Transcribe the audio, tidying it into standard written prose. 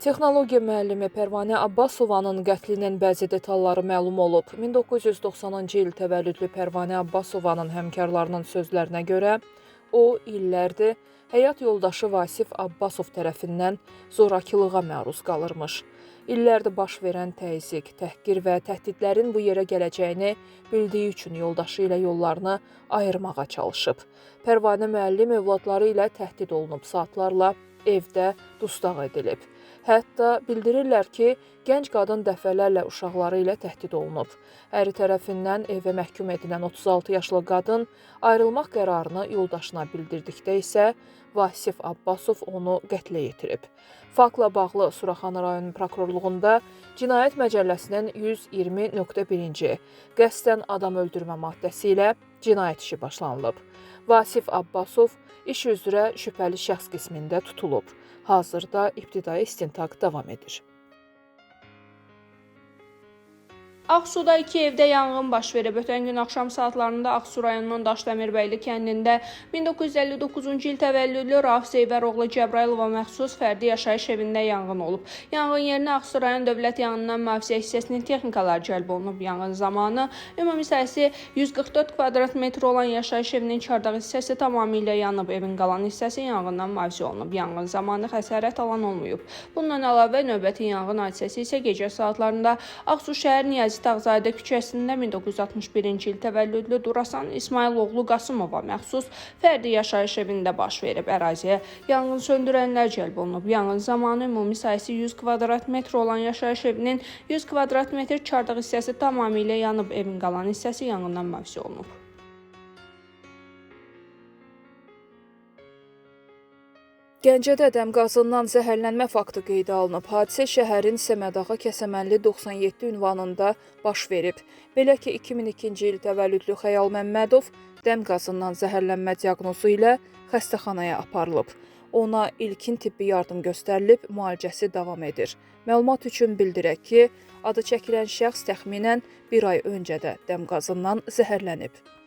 Texnologiya müəllimi Pərvanə Abbasovanın qətlinin bəzi detalları məlum olub. 1990-cı il təvəllüdlü Pərvanə Abbasovanın həmkarlarının sözlərinə görə, o illərdir həyat yoldaşı Vasif Abbasov tərəfindən zorakılığa məruz qalırmış. İllərdir baş verən təzyiq, təhqir və təhdidlərin bu yerə gələcəyini bildiyi üçün yoldaşı ilə yollarını ayırmağa çalışıb. Pərvanə müəllim övladları ilə təhdid olunub, saatlarla evdə dustaq edilib. Hətta bildirirlər ki, gənc qadın dəfələrlə uşaqları ilə təhdid olunub. Əri tərəfindən evə məhkum edilən 36 yaşlı qadın ayrılmaq qərarını yoldaşına bildirdikdə isə Vasif Abbasov onu qətlə yetirib. Faktla bağlı Suraxanı rayon prokurorluğunda Cinayət Məcəlləsinin 120.1-ci qəsdən adam öldürmə maddəsi ilə cinayət işi başlanılıb. Vasif Abbasov iş üzrə şübhəli şəxs qismində tutulub. Hazırda ibtidai istintaq davam edir. Ağsuda iki evdə yanğın baş verib. Ötən gün axşam saatlarında Ağsu rayonunun Daşdəmirbəli kəndində 1959-cu il təvəllüdlü Rauf Zeyvəroğlu Cəbrayılova məxsus fərdi yaşayış evində yanğın olub. Yanğın yerinə Ağsu rayon Dövlət Yanğından Mühafizə hissəsinin texnikaları cəlb olunub. Yanğın zamanı ümumi sahəsi 144 kvadrat metr olan yaşayış evinin çardaq hissəsi tamamilə yanıb. Evin qalan hissəsi yanğından mühafizə olunub. Yanğın zamanı xəsarət alan olmayıb. Bundan əlavə növbəti yanğın hadisəsi isə gecə saatlarında Ağsu şəhər Niyazi Tağzadə küçəsində 1961-ci il təvəllüdlü Durasan İsmayıloğlu Qasımova məxsus fərdi yaşayış evində baş verib. Əraziyə yanğın söndürənlər cəlb olunub. Yanğın zamanı ümumi sahəsi 100 kvadrat metr olan yaşayış evinin 100 kvadrat metr çardaq hissəsi tamamilə yanıb. Evin qalan hissəsi yanğından mühafizə olunub. Gəncədə dəm qazından zəhərlənmə faktı qeydə alınıb. Hadisə şəhərin Səmədağa Kəsəmənli 97 ünvanında baş verib. Belə ki, 2002-ci il təvəllüdlü Xəyal Məmmədov dəm qazından zəhərlənmə diaqnozu ilə xəstəxanaya aparılıb. Ona ilkin tibbi yardım göstərilib, müalicəsi davam edir. Məlumat üçün bildirək ki, adı çəkilən şəxs təxminən bir ay öncə də dəm qazından zəhərlənib.